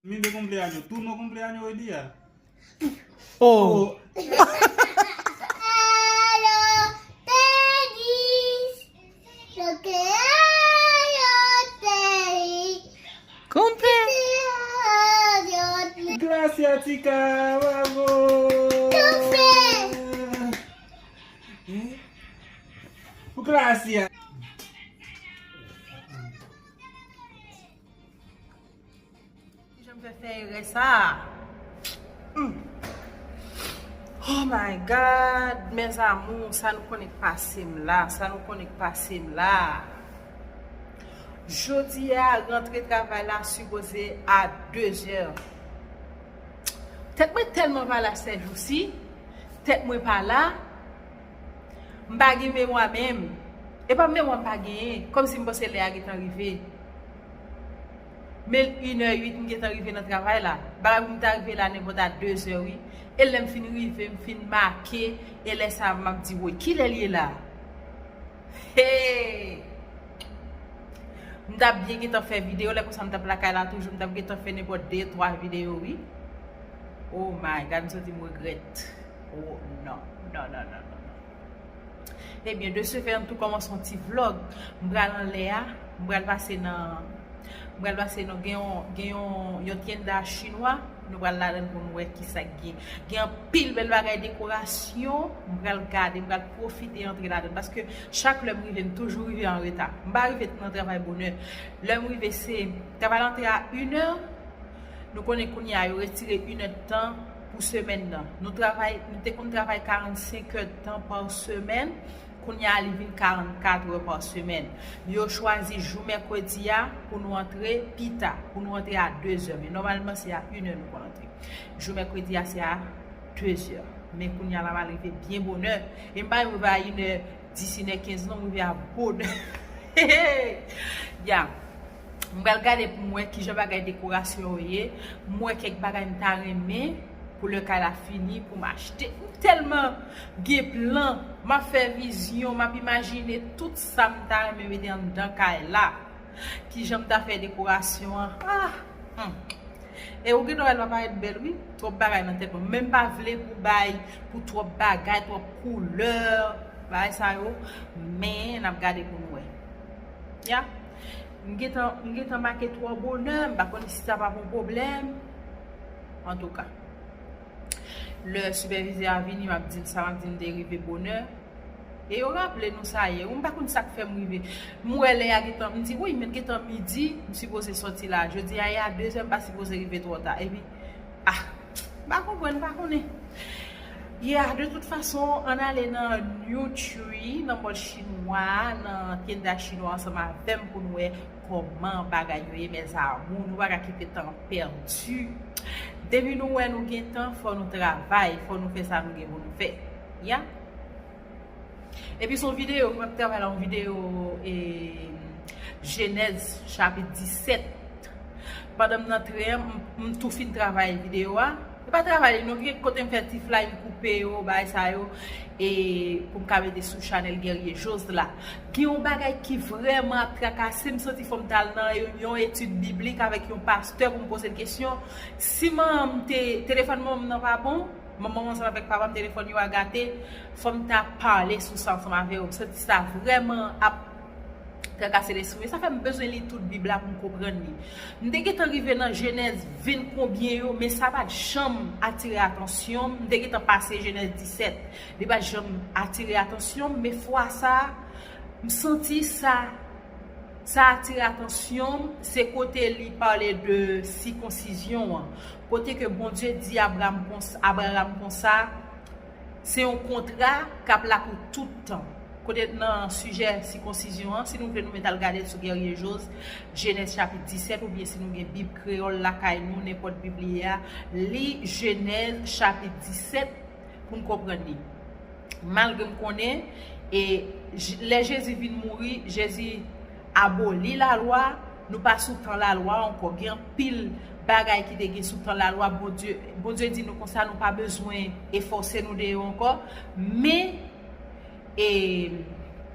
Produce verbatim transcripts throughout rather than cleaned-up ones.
Mi de cumpleaños. ¿Tú no cumpleaños hoy día? Oh. Cumple. Gracias, chica. Bravo. Eh? Gracias. Kijan m fè fè erè sa a? Hmm. Oh my God, mes amours, sa nou konnen k pase m la, sa nou konnen k pase m la. Jodi a, rantre travay la sipoze a dezè. Tèt mwen tèlman pa la sèjousi, tèt mwen pa la, m pa gen memwa menm. E pa memwa m pa genyen, kòmsi m panse lè a gentan rive. Men inè uit, m gentan rive nan travay la. Bagay pou m ta rive la nenpòt a dezè wi. E lè m fin rive, m fin make, e lè sa a m ap di, woy, kilè l ye la? Hey! M t ap byen gentan fè videyo, lè konsa m t ap lakay la toujou, m t ap gentan fè nenpòt de, twa videyo wi. Oh my God, m santi m regrèt. Oh non, non, non, non, non, non. Ebyen, de ce fait, an tou kòmanse yon ti vlog. M pral anlè a, m pral pase nan, m pral pase nan, gen yon, gen yon, yon tienda chinwa, nou pral ladan l pou nou wè kisa k gen. Gen anpil bèl bagay dekorasyon, m pral gade, m pral pwofite antre ladan l. Paske chak lè m rive, m toujou rive an reta. M pa rive nan travay bonè. Lè m rive, se, travay la antre a inè, nou konnen kounye a, yo retire inè tan pou semèn nan. Nou travay, nou te konn travay karannsenk èdtan pa semèn, kounye a li vin karannkat è pa semèn. Yo chwazi jou mèkredi a pou nou antre pita, pou nou antre a dezè, men nòmalman se a inè nou konn antre. Jou mèkredi a se a dezè. Men kounye a la m al rive byen bonè. E m pa rive a inè dis, inè kenz non, m rive a bonè. Ya. M pral gade pou m wè kijan bagay dekorasyon yo ye. M wè kèk bagay m ta renmen pou lè kay la fini pou m achte. M tèlman gen plan, m ap fè vizyon, m ap imajine tout sa m ta renmen mete anndan kay la. Kijan m ta fè dekorasyon an? Ah! Hmm. E ou gen dwa wè l pa parèt bèl wi, twòp bagay nan tèt mwen. Men m pa vle pou bay, pou twòp bagay, twòp koulè, bagay sa yo. Men n ap gade pou n wè. Ya. M gentan, m gentan make twò bonè, m pa konn si sa p ap yon pwoblèm. Antouka. Lè sipèvizè a vini, m ap di l sa, m ap di l m te rive bonè. E yo raple nou sa yè. M pa konn sa k fè m rive. M wè lè a gentan, m di, wi, men gentan midi, m sipoze sòti la. Jodi a, e a dezè, m pa sipoze rive twò ta. Epi, ah, m pa konprann, m pa konnen. Yeah, de tout fason, ann ale nan New Tree, nan mòl chinwa, nan tienda chinwa ansanm avè m pou n wè kòman bagay yo ye, mes amours. Nou pa ka kite tan pèdi. Depi nou wè nou gen tan, fò nou travay, fò nou fè sa nou gen pou nou fè. Ya. Epi se yon videyo, mwen ap travay la yon videyo e, Jenèz chapit disèt. Pandan m nan tren an, m, m tou fin travay videyo a. E pa travay li non, gen kote m fè ti flay, m koupe yo, bagay sa yo, e pou m ka mete sou chanèl Guerrier Jose la. Gen yon bagay ki vrèman ap trakase m, santi fò m t al nan yon, yon etid biblik avèk yon pastè pou m poze l kesyon. Si manman m te, telefòn manman m nan pa bon, manman m ansanm avèk papa m, telefòn yo a gate, fò m ta pale sou sa ansanm avè yo. M santi sa vrèman ap trakase lespri m. E sa fè m bezwen li tout Bib la pou m konprann li. M te gentan rive nan Jenèz ven konbyen yo, men sa pa t janm atire atansyon m. M te gentan pase Jenèz disèt. Li pa t janm atire atansyon m, men fwa sa a, m santi sa, sa atire atansyon m, se kote li pale de sikonsizyon an. Kote ke Bondye di Abraham konsa, Abraham konsa, se yon kontra k ap la pou tout tan. Kote nan sijè sikonsizyon an, si nou vle nou mèt al gade sou Guerrier Jose, Jenèz chapit disèt, oubyen si nou gen Bib kreyòl lakay nou, nenpòt Bib li ye a, li Jenèz chapit disèt pou n konprann li. Malgre m konnen, e, J- lè Jezi vin mouri, Jezi aboli lalwa, nou pa sou tan lalwa ankò. Gen anpil bagay ki te gen sou tan lalwa, Bondye, Bondye di nou konsa, nou pa bezwen efòse nou de yo ankò. Men, e,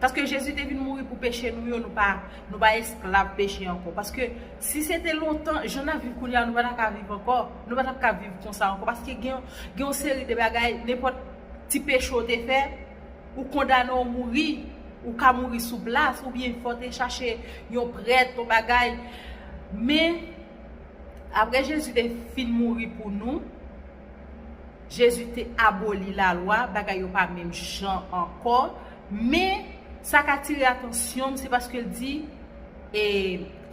Paske Jezi te vin mouri pou peche nou yo, nou pa, nou pa esklav peche ankò. Paske si se te lontan, jan n ap viv kounye a, nou pa ta ka viv ankò. Nou pa t ap ka viv konsa ankò. Paske gen, gen yon seri de bagay, nenpòt ti peche w te fè, ou kondane w mouri, ou ka mouri sou plas, oubyen fò w te chache yon prèt, yon bagay. Men, apre Jezi te fin mouri pou nou, Jezi te aboli lalwa, bagay yo pa menm jan ankò, men sa k atire atansyon m, se paske l di, e,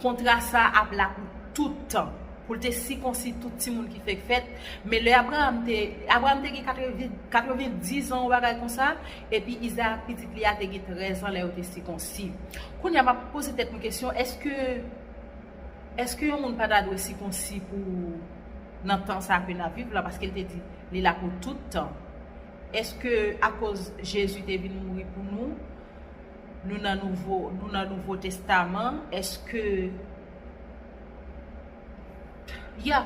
kontra sa ap la pou tout tan, pou l te sikonsi tout timoun ki fèk fèt. Men lè Abraram te, Abraram te gen katreven, katrevendiz an, yon bagay konsa, epi Izarak, pitit li a, te gen trèz an lè yo te sikonsi. Kounye a, m ap poze tèt mwen kesyon, èske Èske yon moun pa ta dwe sikonsi pou nan tan sa ke n ap viv la, paske l te di li la pou tout tan? Èske akoz Jezi te vin mouri pou nou, nou nan nouvo, nou nan nouvo testaman? Èske, ya,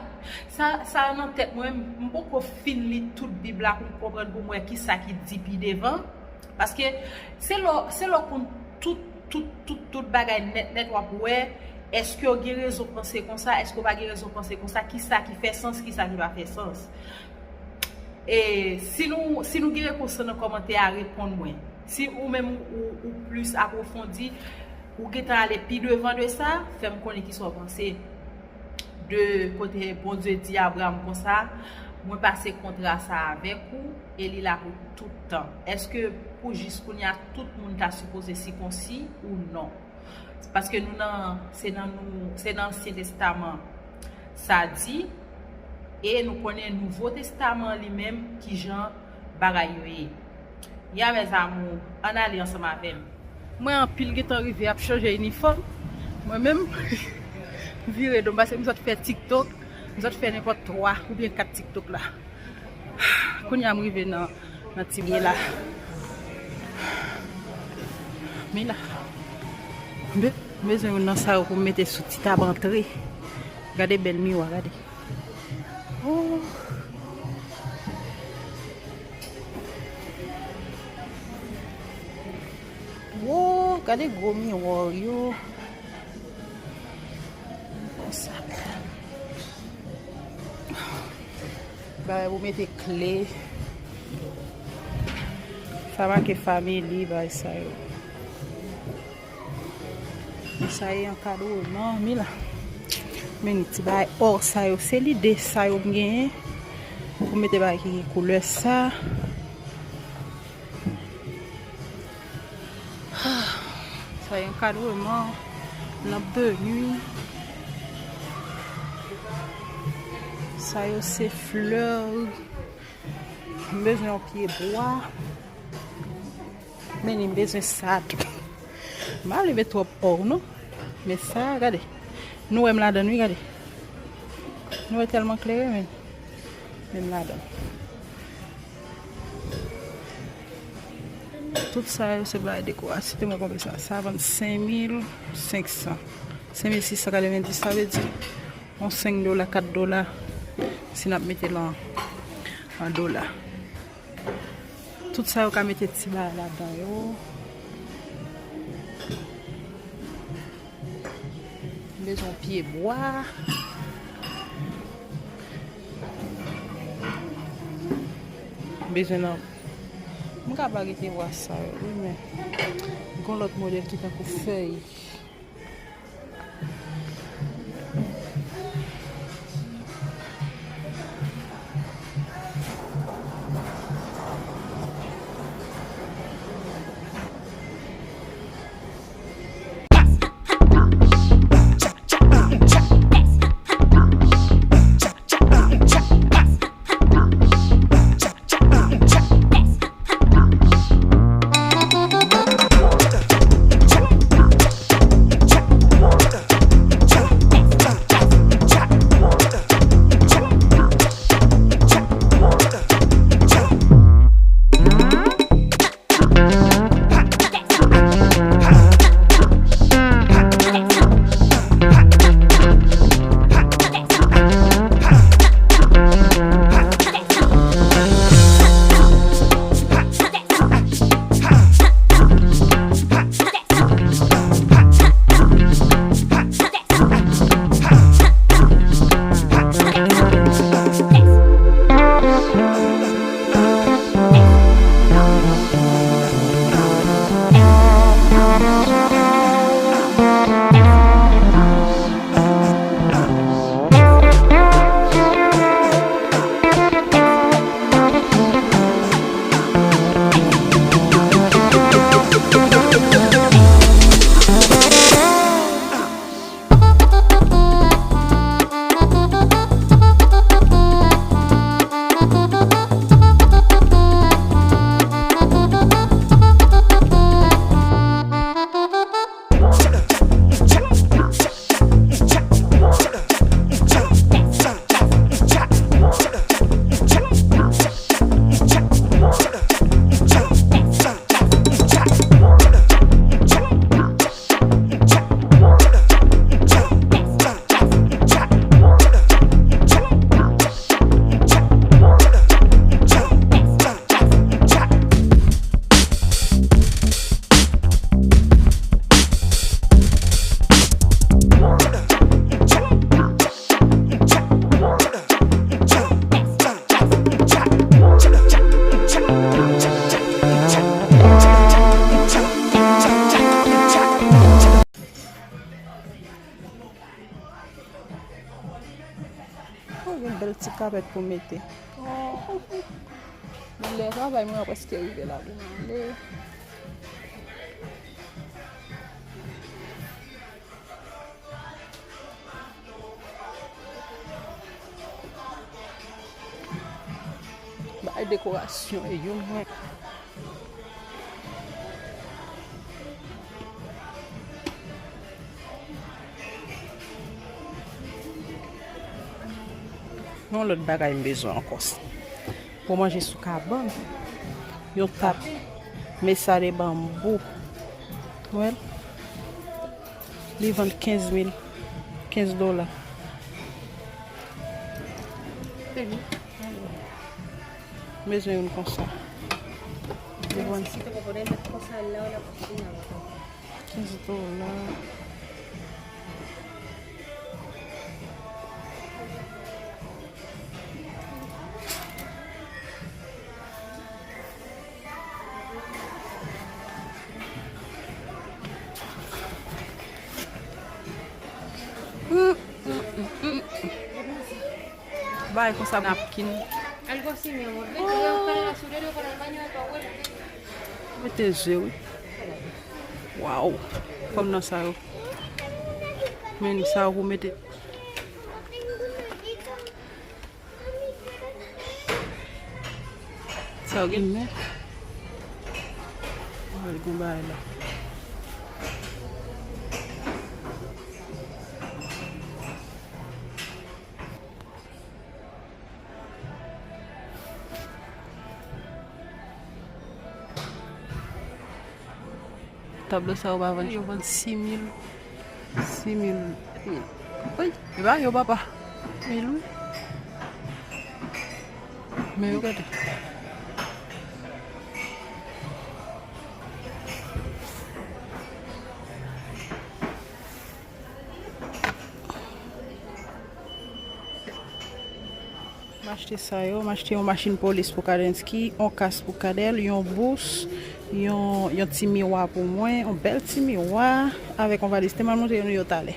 sa, sa nan tèt mwen, m poko fin li tout Bib la pou m konprann, pou m wè kisa ki di pi devan. Paske se lè, se lè w konn tout, tout, tout, tout bagay nèt, nèt, w ap wè, èske w gen rezon panse konsa, èske w pa gen rezon panse konsa, kisa ki fè sans, kisa ki pa fè sans. E si nou, si nou gen repons lan nan kòmantè a, reponn mwen. Si ou menm ou, ou plis apwofondi, ou gentan ale pi devan de sa, fè m konnen kisa w panse de kote Bondye di Abraram konsa, mwen pase kontra sa avèk ou, e li la pou tout tan. Èske pou jis kounye a tout moun ta sipoze sikonsi ou non? Paske nou nan, se nan nou, se nan Ansyen Testaman sa di, e nou konnen Nouvo Testaman li menm kijan bagay yo ye. Ya, mes amours, ann ale ansanm avè m. Mwen anpil gentan rive ap chanje inifòm. Mwen menm, vire do m, paske m sot fè TikTok, m sot fè nenpòt twa oubyen kat TikTok la. Kounye a m rive nan, nan ti miwa. Miwa. M be-, m bezwen youn nan sa yo pou m mete sou ti tab antre. Gade bèl miwa, gade. Oh. Wo, gade gwo miwa yo. Konsa. Bagay pou mete kle. Sa make family, bagay sa yo. Sa e ankadreman, mi la. Men ti bagay ò sa yo, se lide sa yo m genyen pou mete bagay ki gen koulè sa. Sa e ankadreman, lanp de nwi. Sa yo se flè. M bezwen yon pye bwa. Men m bezwen sa tou. M pa vle met twòp ò non. Men sa, gade. Nou wè m ladan l wi, gade. Nou wè tèlman klere, men. Men m ladan l. Tout sa yo se bagay dekorasyon. Te mwen konbe sa. Sa vann senk mil senk san. Senk mil sis san katrevenndis, sa vle di yon senk dola, kat dola, si n ap mete l an, an dola. Tout sa yo ka mete ti bagay ladan yo. M bezwen pye bwa. M bezwen nan. M ka pa rete bwa sa yo, wi, men gon lòt modèl ki tankou fèy. Oh, gen bèl ti kapèt pou mete. Oh. Lè travay mwen an prèske rive la pou m ale. Bay dekorasyon yo mwen. Yon lòt bagay m bezwen ankò. Pou manje sou kabann. Yon tab. Men sa de banbou. Wè l. Li vann kenz mil. Kenz dola. M bezwen youn konsa. Li vann kenz dola. Bay konsa napkin. Algo así, mi amor. Vete, voy a buscar la basura, voy para el baño de tu abuela. Mete je, wi. Waw. Fanm nan sa yo. Men sa yo pou mete. Sa yo gen men. Wè, gen bagay la. Tablo sa yo pa vann, yo vann sis mil. Sis mil. Wi. E pa yo, papa. Mil, wi. Men yo gade. M achte sa yo, m achte yon machin polis pou Kadensky, yon kas pou Kadèl, yon bous, yon, yon ti miwa pou mwen, yon bèl ti miwa, avèk yon valiz. Te m al montre nou yo talè.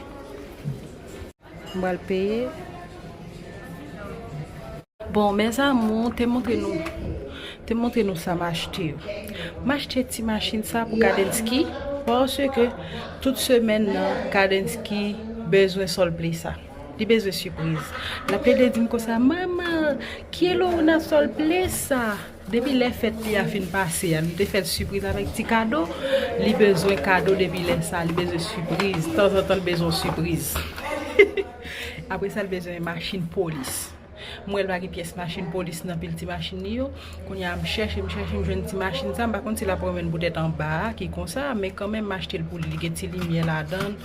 M pral peye. Bon, mes amours, te montre nou, te montre nou sa m achte yo. M achte ti machin sa pou Kadensky, paske tout semèn nan, Kadensky bezwen sòl ple sa. Li bezwen sipriz. L ap plede di m konsa, "Mama, quiero una sorpresa." Depi lè fèt li a fin pase a, nou te fè l sipriz avèk ti kado. Li bezwen kado depi lè sa, li bezwen sipriz. Tanzantan, li bezwen sipriz. Apre sa, li bezwen machin polis. M wè l pa gen pyès machin polis nan pil ti machin li yo. Kounye a, m chèche, m chèche, m jwenn ti machin sa. M pa konn si l ap renmen l poutèt anba a, ki konsa, men kanmenm, m achte l pou li. Li gen ti limyè ladan l,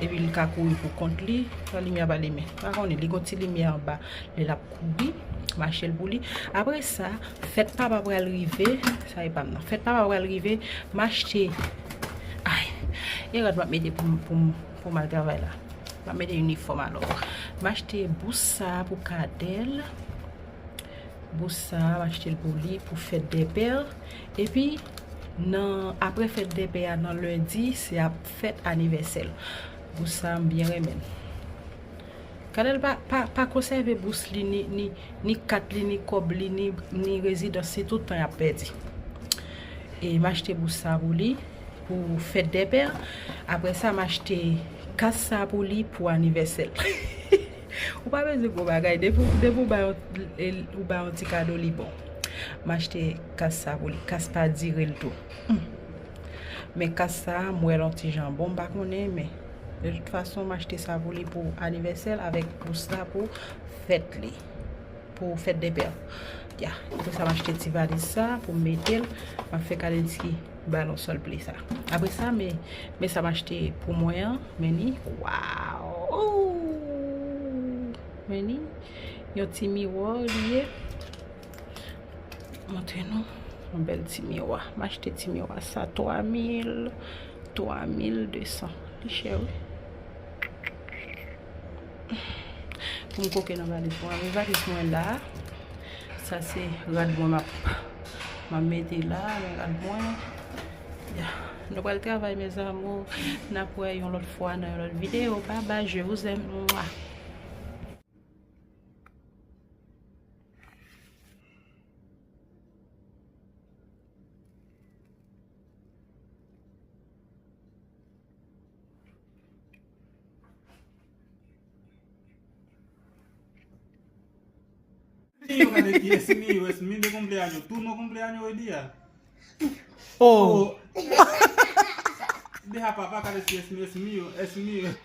epi li ka kouri pou kont li. Sa limyè a pa limen. Pa konnen, li gen ti limyè anba. Lè l ap kouri, m achte l pou li. Apre sa, fèt papa pral rive. Sa e pa m nan. Fèt papa pral rive, m achte. Ay, e rad m ap mete pou m, pou m, pou m al travay la. M ap mete inifòm alò. M achte bous sa pou Kadèl. Bous sa, m achte l pou li pou fèt dèpè. Epi, nan, apre fèt dèpè a, nan lendi, se ap fèt anivèsè l. Bous sa, m byen renmen l. Kadèl pa, pa, pa konsève bous li, ni, ni, ni kat li, ni kòb li, ni, ni rezidans li, tout tan y ap pèdi. E m achte bous sa pou li, pou fèt dèpè. Apre sa, m achte kas sa pou li pou anivèsè l. Ou pa bezwen gwo bagay. Depi, depi ou ba yon, ou ba yon ti kado, li bon. M achte kas sa pou li. Kas pa dire l tou. Hmm. Men kas sa, m wè l yon ti jan bon, m pa konnen, men de tout fason, m achte sa pou li pou anivèsè l avèk bous sa pou fèt li. Pou fèt dèpè. Ya. Apre sa, m achte ti valiz sa pou m mete l. M ap fè Kadensky ba l yon sòl ple sa. Apre sa, men, men sa m achte pou mwen an, men ni. Waw! Men ni. Yon ti miwa li ye. Montre nou yon bèl ti miwa. M achte ti miwa sa twa mil, twa mil de san. Li chè, wi. Pou m koke nan valiz mwen. Valiz mwen la. Sa se rad mwen m ap, m ap mete la, men rad mwen. Ya. Nou pral travay, mes amours. N ap wè yon lòt fwa nan yon lòt videyo. Bye bye, je vous aime. Mwa. Mío, cadê que esse Mío, esse Mío de cumpleaños? Tú no cumpleaños hoy día. Oh. Deja papá, cadê que esse Mío, esse Mío, esse Mío?